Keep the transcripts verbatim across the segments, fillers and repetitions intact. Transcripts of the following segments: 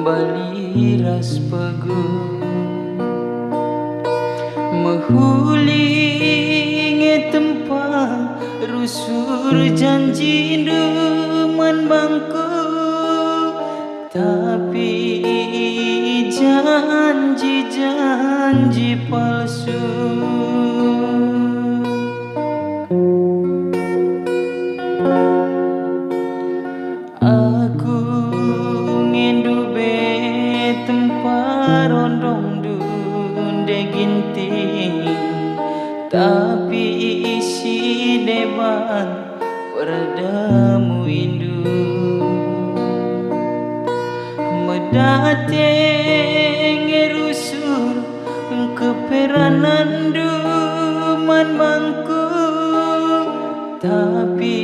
Bali ras pegu, mehuli nge tempa, rusur janjindu man bangku, tapi janji-janji palsu. Aku nge ndube tempa rondongndu nde Ginting, tapi si deban perdamuindu. Medate nge rusur keperananndu man bangku, tapi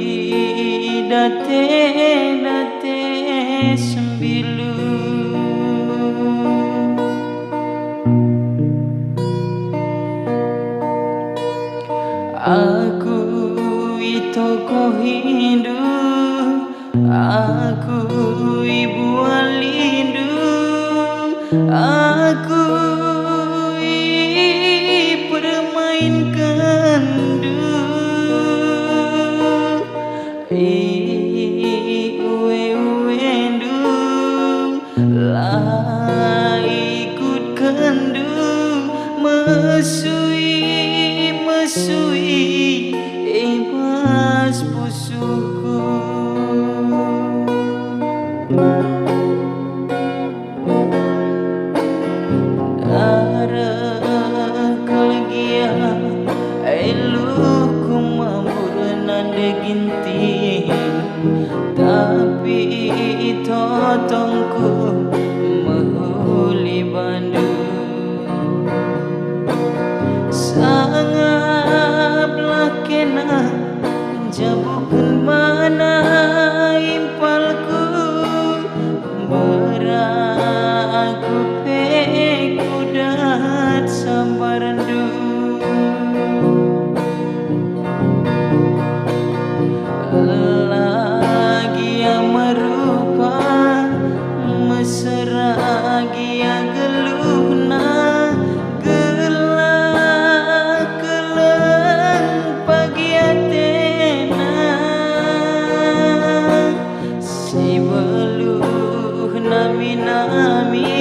date-date sembilu. Aku itokohindu, aku ibualindu, aku ipermainkenndu, iue-uendu, la ikutkenndu, mesui-mesui i bas pusuhku. Arah kelegian, eluhku mambur nande Ginting, tapi totongku mehuli bandu. Sangaplah kena jabuken bana impalku, mbera aku pe kudat sambarndu. Lagia merupa, mesera gia geluhna, gelah keleng pagi atena. Si beluh nami-nami